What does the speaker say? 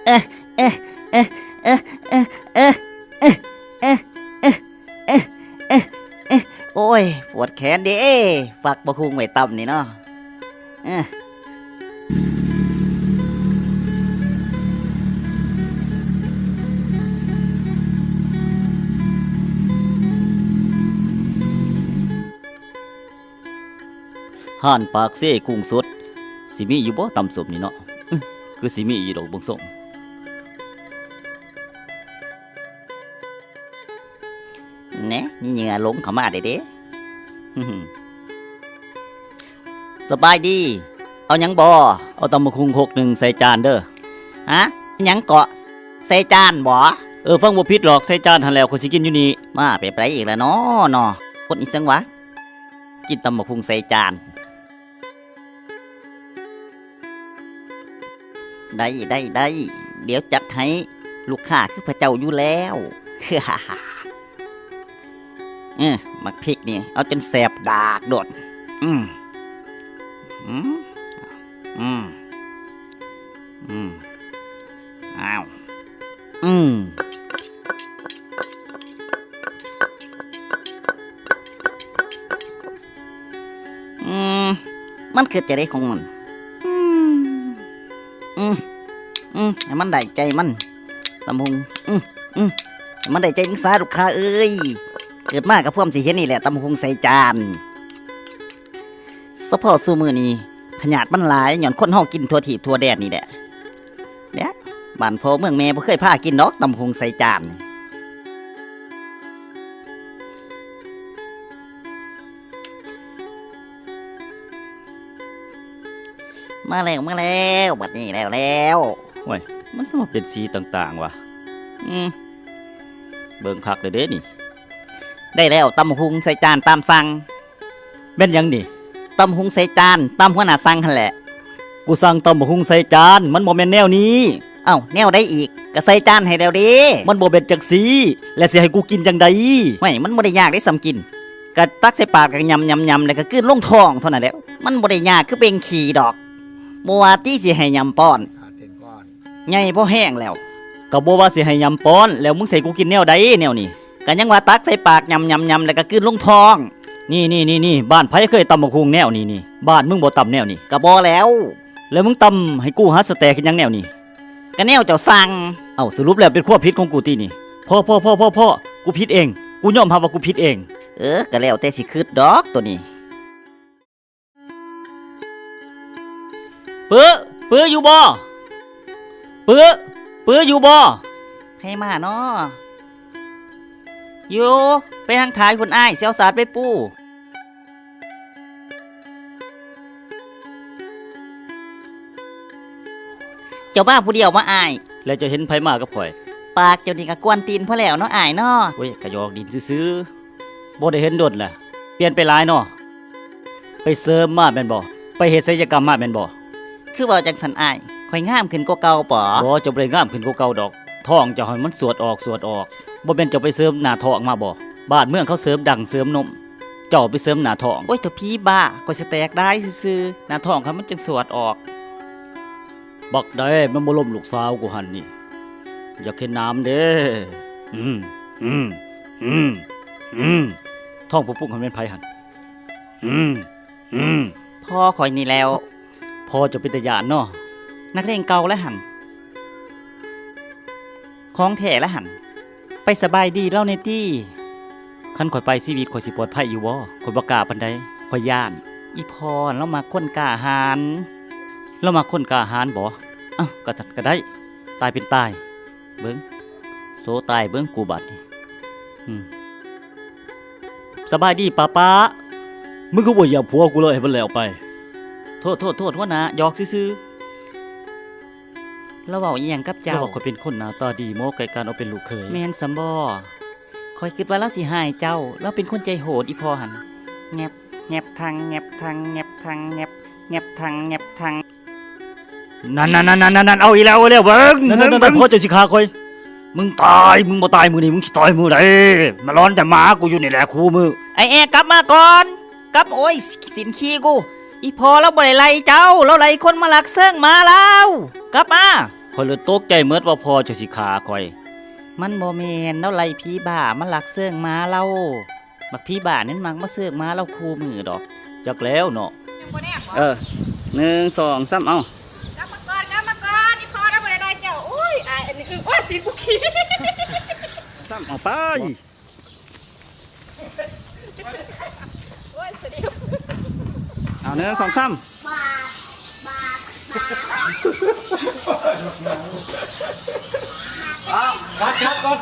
ໂອ້ຍ ປວດແຂນເດ້ ຝາກບັກຫຸ່ງໄວ້ຕຳນີ້ເນາະ. ຮ້ານປາກເຊກຸ້ງສົດ ຊິມີຢູ່ບໍ່ຕຳສົ້ມນີ້ເນາະ? ອື ຄືຊິມີຢູ່ດອກເບິ່ງຊົງ. ແນ່ ມີເຫຍື່ອຫຼົງເຂົ້າມາເດ້ເດ້. ສະບາຍດີ ເອົາຫຍັງບໍ່? ເອົາຕຳບັກຫຸ່ງຄົກໜຶ່ງໃສ່ຈານເດີ້. ຮະ? ຫຍັງເກາະ? ໃສ່ຈານບໍ? ເອີ ຟັງບໍ່ຜິດດອກ ໃສ່ຈານຫັ້ນແຫຼ້ວ ຂ້ອຍຊິກິນຢູ່ນີ້. ມາແບບໃດອີກລະເນາະ ເນາະ ຄົນອີ່ຫຍັງວະ ກິນຕຳບັກຫຸ່ງໃສ່ຈານ. ໄດ້ ໄດ້ ໄດ້ ດຽວຈັດໃຫ້ ລູກຄ້າຄືພະເຈົ້າຢູ່ແລ້ວ. ເອີ ໝາກພິກນີ້ ເອົາຈົນແສບດາກໂລດ. ອືມ ອືມ ອືມ ອືມ ອ້າວ ອືມ ອືມ ມັນຄືຈະໄດ້ຂອງມັນ. ອືມ ອືມ ອືມ ໃຫ້ມັນໄດ້ໃຈມັນ ຕຳບັກຫຸ່ງ. ອືມ ອືມ ໃຫ້ມັນໄດ້ໃຈມຶງຊາ ລູກຄ້າເອີຍ. ເກີດມາກໍພວມຊິເຫັນນີ້ແຫຼະ ຕຳບັກຫຸ່ງໃສ່ຈານ. ສະເພາະຊຸມື້ນີ້ ພະຍາດມັນຫຼາຍ ຍ້ອນຄົນເຮົາກິນທົ່ວທີບທົ່ວແດນນີ້ແຫຼະ. ແນະ ບ້ານພໍ່ເມືອງແມ່ບໍ່ເຄີຍພາກິນດອກ ຕຳບັກຫຸ່ງໃສ່ຈານ. ມາແລ້ວ ມາແລ້ວ ບັດນີ້ແລ້ວແລ້ວ. ໂອ້ຍ ມັນສະມາເປັນສີຕ່າງໆວະ. ອືມ ເບິ່ງຄັກແລ້ວເດ້ນີ້. ໄດ້ແລ້ວ ຕຳບັກຫຸ່ງໃສ່ຈານຕາມສັ່ງ. ແມ່ນຫຍັງນີ້? ຕຳບັກຫຸ່ງໃສ່ຈານ ຕາມຫົວໜ້າສັ່ງຫັ້ນແຫຼະ. ກູສັ່ງຕຳບັກຫຸ່ງໃສ່ຈານ ມັນບໍ່ແມ່ນແນວນີ້. ເອົ້າ ແນວໃດອີກ? ກະໃສ່ຈານໃຫ້ແລ້ວເດ້. ມັນບໍ່ແມ່ນຈັ່ງຊີ້ ແລະຊິໃຫ້ກູກິນຈັ່ງໃດ? ຫ້ວຍ ມັນບໍ່ໄດ້ຍາກເດ້ສ່ຳກິນ ກະຕັກໃສ່ປາກ ກະຫຍ້ຳໆໆ ແລ້ວກະກືນລົງທ້ອງເທົ່ານັ້ນແຫຼະ. ມັນບໍ່ໄດ້ຍາກຄືເບັ່ງຂີ້ດອກ. ບໍ່ວ່າຕິຊິໃຫ້ຫຍ້ຳປ້ອນ ໃຫຍ່ພໍແຮງແລ້ວ. ກະບໍ່ວ່າຊິໃຫ້ຫຍ້ຳປ້ອນ ແລ້ວມຶງຊິໃຫ້ກູກິນແນວໃດແນວນີ້? ກະຍັງວ່າຕັກໃສ່ປາກ ຫຍ້ຳໆໆ ແລ້ວກະກືນລົງທ້ອງ. ນີ້ໆໆ ບ້ານໃຜເຄີຍຕຳບັກຫຸ່ງແນວນີ້ນີ້? ບ້ານມຶງບໍ່ຕຳແນວນີ້. ກະບໍ່ແລ້ວ. ແລ້ວມຶງຕຳໃຫ້ກູຫາສະແຕກເຮັດຫຍັງແນວນີ້? ກະແນວເຈົ້າສັ່ງ. ເອົ້າ ສະຫຼຸບແລ້ວເປັນຄວາມຜິດຂອງກູຕິນີ້? ພໍໆໆໆ ກູຜິດເອງ. ກູຍອມຮັບວ່າກູຜິດເອງ. ເອີ ກະແລ້ວແຕ່ຊິຄິດດອກໂຕນີ້. ປຶ ປຶ ຢູ່ບໍ່? ປຶ ປຶ ຢູ່ບໍ່? ໃຜມານໍ? ຢູ່ ໄປທາງທ້າຍພຸ້ນອ້າຍ ຊິເອົາສາດໄປປູ. ເຈົ້າມາຜູ້ດຽວບໍອ້າຍ? ແລ້ວເຈົ້າເຫັນໃຜມາກັບຂ້ອຍ? ປາກເຈົ້ານີ້ກະກວນຕີນພໍແລ້ວເນາະອ້າຍເນາະ. ໂອ້ຍ ກະຫຍອກຫຼິ້ນຊື່ໆ. ບໍ່ໄດ້ເຫັນດົນແລ້ວ ປ່ຽນໄປຫຼາຍເນາະ. ໄປເສີມມາແມ່ນບໍ່? ໄປເຮັດໄສຍະກຳມາແມ່ນບໍ່? ຄືເວົ້າຈັ່ງຊັ້ນອ້າຍ? ຂ້ອຍງາມຂຶ້ນກວ່າເກົ່າບໍ? ບໍ່, ເຈົ້າບໍ່ໄດ້ງາມຂຶ້ນກວ່າເກົ່າດອກ. ທ້ອງເຈົ້າຫັ້ນມັນສວດອອກສວດອອກ. ບໍ່ແມ່ນເຈົ້າໄປເສີມໜ້າທ້ອງມາບໍ? ບ້ານເມືອງເຂົາເສີມດັງເສີມນົມ, ເຈົ້າໄປເສີມໜ້າທ້ອງ. ໂອ້ຍ ເຖົ້າຜີບ້າ, ຂ້ອຍສະແຕກດາຍຊື່ໆ, ໜ້າທ້ອງຂ້ອຍມັນຈັ່ງສວດອອກ. ບັກໃດມັນບໍ່ລົມລູກສາວກູຫັ້ນນີ້? ຢາກເຫັນໜາມເດ້. ອືມ ອືມ ອືມ ອືມ. ທ້ອງປຸກໆຫັ້ນແມ່ນໃຜຫັ້ນ? ອືມ ອືມ ພໍ່ຂ້ອຍນີ້ແລ້ວ. ພໍ່ເຈົ້າເປັນຕາຢ້ານເນາະ. ນັກເລງເກົ່າແລ້ວຫັ້ນ. ຂອງແທ້ລະຫັ້ນ. ໄປສະບາຍດີລາວແດ່ຕິ. ຄັນຂ້ອຍໄປ ຊີວິດຂ້ອຍຊິປອດໄພຢູ່ບໍ່? ຂ້ອຍບໍ່ກ້າປານໃດ, ຂ້ອຍຢ້ານ. ອີ່ພໍ່ລາວມັກຄົນກ້າຫານ. ລາວມັກຄົນກ້າຫານບໍ? ເອົ້າ ກະຊັ້ນກະໄດ້, ຕາຍເປັນຕາຍ. ເບິ່ງ ໂຊຕາຍເບິ່ງກູບາດນີ້. ອືມ. ສະບາຍດີປ້າປ້າ. ມຶງຄືບໍ່ຢຽບຫົວກູເລີຍໃຫ້ມັນແລ້ວໄປ? ໂທດ ໂທດ ໂທດ ຫົວໜ້າ, ຫຍອກຊື່ໆ. ລາວເວົ້າອີ່ຫຍັງກັບເຈົ້າ? ລາວວ່າຂ້ອຍເປັນຄົນໜ້າຕາດີ ເໝາະແກ່ການເອົາເປັນລູກເຂີຍ. ແມ່ນຊັ້ນບໍ? ຂ້ອຍຄິດວ່າລາວຊິຮ້າຍເຈົ້າ. ລາວເປັນຄົນໃຈໂຫດ ອີ່ພໍ່ຫັ້ນ. ແງບ ແງບທັງ ແງບທັງ ແງບທັງ ແງບ ແງບທັງ ແງບທັງ. ນັ້ນໆໆໆ ເອົາອີກແລ້ວ ເອົາແລ້ວ ເບິ່ງ ນັ້ນໆໆ ເບິ່ງ ພໍ່ເຈົ້າຊິຂ້າຂ້ອຍ. ມຶງຕາຍ ມຶງບໍ່ຕາຍມື້ນີ້ ມຶງຊິຕາຍມື້ໃດ? ມາຮ້ອນແຕ່ໝາກູຢູ່ນີ້ແຫຼະຄູ່ມື້. ໄອ້ແອ ກັບມາກ່ອນ ກັບ. ໂອ້ຍ ສີນຂີ້ກູ. ອີ່ພໍ່ລາວບໍ່ໄດ້ໄລ່ເຈົ້າ, ລາວໄລ່ຄົນມາລັກເຊິ່ງໝາລາວ. ກັບມາ. ຂ້ອຍເລີຍຕົກໃຈໝົດວ່າພໍ່ເຈົ້າຊິຂ້າຂ້ອຍ. ມັນບໍ່ແມ່ນ, ລາວໄລ່ຜີບ້າມາລັກເຊີງໝາລາວ. ບັກຜີບ້ານີ້ມັນມັກມາເຊີງໝາລາວຄູ່ມື້ດອກ. ຈັກແລ້ວເນາະ. ຍັງບໍ່ແນມບໍ່? ເອີ ໜຶ່ງ ສອງ ສາມ ເອົາ. ກັບມາກ່ອນ, ກັບມາກ່ອນ, ອີ່ພໍ່ລາວບໍ່ໄດ້ໄລ່ເຈົ້າ. ໂອ້ຍ ອາຍ ອັນນີ້ ອື ໂອ້ຍ ສີນກູຂີ້. ສາມ ເອົາໄປ. ເອົາ ໜຶ່ງ ສອງ ສາມ. ເອົາ ຄັດ ຄັດກ່ອນ.